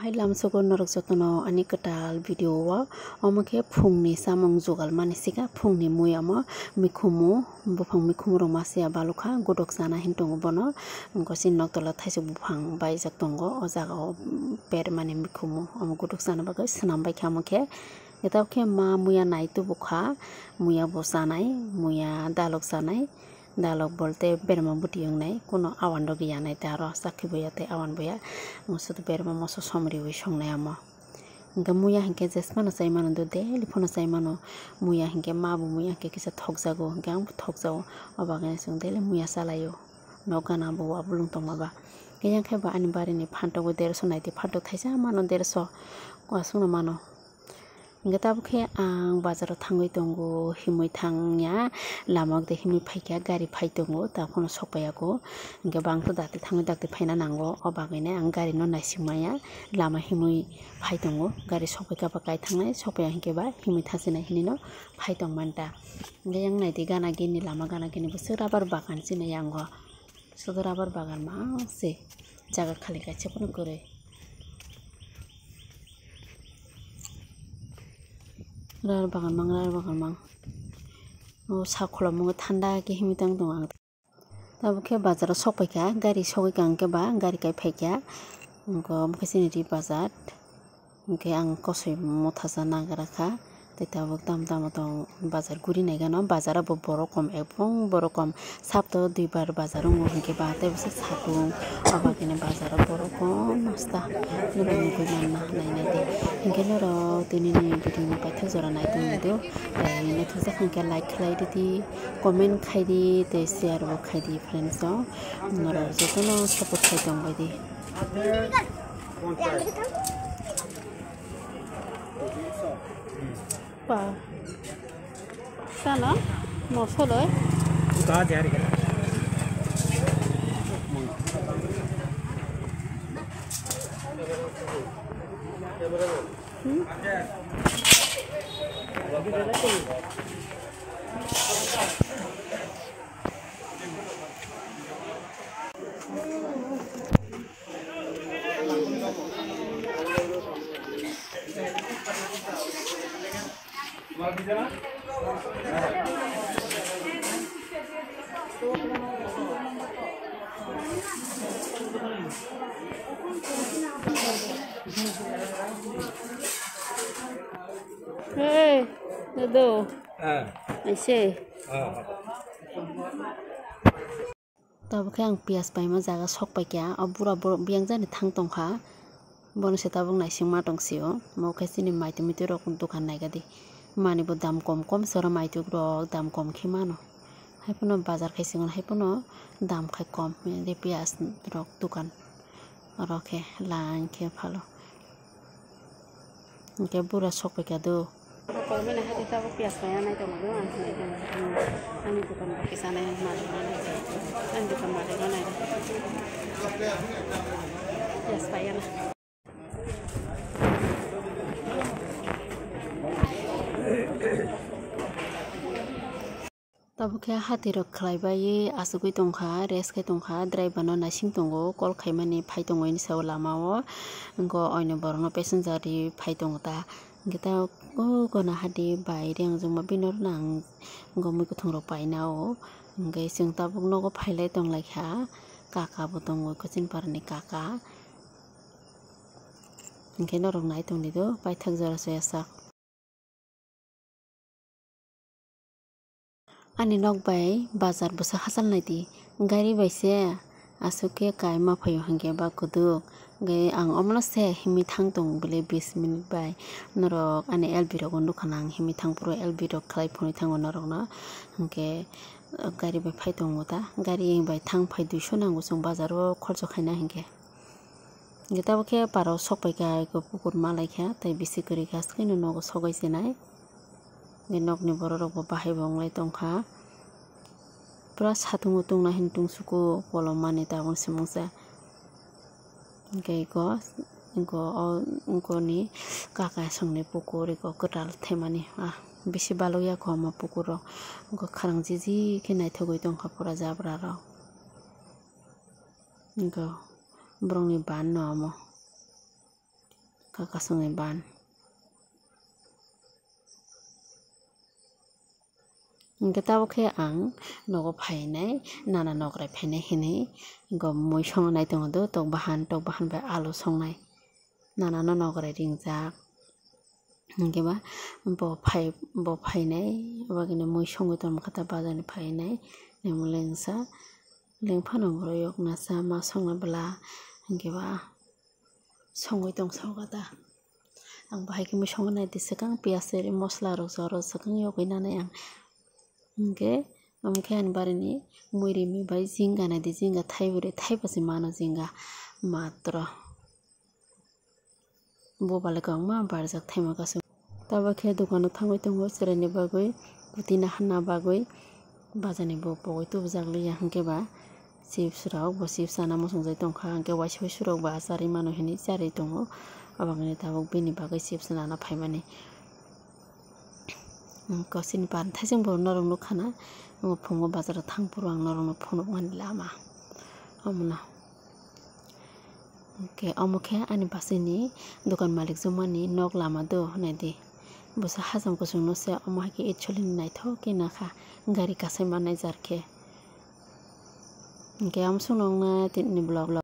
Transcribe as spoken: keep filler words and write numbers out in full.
Hai lamsogo norok jotono ani kwtal video o, omo khe phungni chamung jugal mani sika, phungni mui omo mikhumu, buphang mikhumu rok masiya balukha, godok chana hin tongo bono, gosini nok tola thaisuk buphang baijak tongo, o jaga o bermani mikhumu omo godok chana bagwi swnam baikha omo khe. Tabuk khe ma muya nai tubukha, muya bo chanai, muya dalok chanai. Dalok bolte berma bwtwi wngnai, kuno awan rok ya nai ta aro, sakhi boya tei awan boya, omo sudu berma moso som riwi songnai omo. Hwnkhe muya hinkhe jesmano chai mano do, daily phano chai mano. Muya hinkhe ma bo muya hinkhe kisa thokjago, hinkhe ang bo thokjago, o bagwi chwng daily muya chalaio. Nok gana bo wa bolong tongma ba. Hwnkhe yang khe ba ani barini phantok bo derso nai tei phantok thaisa mano derso, aswkno mano. Hwnkhe tabuk khe ang bazaro thangwi tongo, himwi thangya, lama o de himwi phaikha, gari phai tongo, ta phano sokpaiya kho. Hwnkhe bangto dakti thangwi dakti phaina nango, o bagwino ang gari no naisingmaya, lama himwi phai tongo, gari sokpaikha ba kai thangnai, sokpaiya hinkhe ba himwi thangsinai hinwi no phai tongmani ta. Hwnkhe yang naidi gana gini lama, gana gini bwswk rubber bagan sini yango. Sudu rubber bagan mang se, jaga khali kaisa phano kwrwi. Rubber bagan mang, rubber bagan mang. O sak khulumung thanda khe himwi tang tongo ang. Tabuk khe bazaro sokpaikha, gari sogwi kha hwnkhe ba gari kai phaikha. Hwnkhe omo khe chini ri bazar. Hwnkhe ang kosoi motha cha nagra kha, tei tabuk tamo tamo tong bazar guri naigano, bazar o bo borok kom, ebong borok kom, sapto duibar bazar wngo hwnkhe ba tei bwswk satung, o bagwino bazar o borok kom masta nugwi nugwi manna nainai de. Hwnkhe norok tini ni video no paithak jora nai tongdi do, tei naithokjak hwnkhe like khlai ridi, comment khai di tei share bo khai di friends rok, norok jotono support khai tong bai di. Pa. Sana, moso loi. Hmm? Hey, Dado. Ah. Aise. Ah. Tabuk khe ang piyaj paima jaga sok paikha, o bura borok biyang jani thang tongkha, bono se tabuk naising ma tong sio, omo khe chini maitu muitu rok dokan naikha di, mani bo dam kom kom se oro maitu rok dam kom khe mano, haiphano bazar khai singo haiphano dam khai kom, piyaj rok dokan oro khe line khe phalo. Hwnkhe bura sok paikha do. Oro kolomina hai tabuk piyaj paiya nai tongo do, ang sinai tongo. Ani dokan bo kisa nai, malik ma nai. Ani dokan malik ma nai. Piyaj paiya na. Tabuk khe hati rok khlai bai asugwi tongkha, rest khai tongkha, driver no naising tongo, call khaimani phai tongo hini sao lama o, wngkha oino borok no passenger ri phai tongo ta, hwnkhe ta o gana hati bai reng jongma bini oro nang wngkha mui kwthwng rok paina o, hwnkhe chwng tabuk nogo phailai tonglaikha, kaka bo tongo kwchwng parani kaka, hwnkhe norok nai tongdi do paithak jora soya sak. Ani nok bai bazar bwsa hachal nai di, gari bai se aswk khe kai ma phaio hwnkhe ba kwdwk. Hwnkhe ang omono se himwi thang tong bwle bis minute bai, norok ani L B rok o nukha na ang himwi thang phuru L B rok khlai phunwi thango norokno, hwnkhe gari bai phai tongo ta, gari bai thang phai duiso nango chwng bazar o khorcho khaina hwnkhe. Hwnkhe tabuk khe para o sok paikha, eko pukur ma laikha, tei bisi kwrwi khe aswkhe no nogo sok bai se nai. Hwnkhe nokni borok rok bo bahai bo wnglai tongkha. Pura satung o tongna hin tungsuku kolom mani tabuk se mungsa. Hwnkhe eko, eko o, eko ni kaka songni pukur eko kwtal themani, ah, bisi balok ya kho omo pukur rok. Eko kharang jiji khe naithogwi tongkha pura jabra rok. Eko borokni ban no omo. Kakasongni ban. Hingke tabok khe ang nogo phainai, nana nokrai phainai hinui, hingke mui songnai tongo do, tok bahan, tok bahan bai alu songnai. Nana no nokrai ringjak. Hingke ba bo phai, bo phainai, abagini mui songwi tongma khe ta bazar ni phainai, nemo lengsa, lengphano borok yok nasa ma songna bwla, hingke ba songwi tong sao kata. Ang bahai khe mui songwi nai di swkang, piyaj ri, mosla rok, jora swkang yogwi nanai ang. Hingke, omo khe ani barini mui rimi bai jinga nai di, jinga thaibo ri, thaibo se mano jinga matro. Bo balai kwbangma barjak thaima kasu. Tabok khe dukano thangwi tongo chwraini bagwi, kuti naharna bagwi. Bazarni bo pogwi tubujak liya hwnkhe ba chips rok, bo chips chana muchungjai tongkha, hwnkhe waisa waisa rok bo acharwi mano hinwi charwi tongo. Obo hwnwi tabuk bini bagwi chips nana phaimani. Kosini pan thaising bo norok nukha na, omo phungo bazaro thang phuru ang norokno phunukmani lama. Omono. Hwnkhe omo khe ani bwswini dukan malik jumani nok lama do hwnwi di. Bwsa hacham kuchungno se omo hai khe it solini naithok khe nakha gari kasai mannai jar khe. Hwnkhe omo chwngno wngna tini vlog.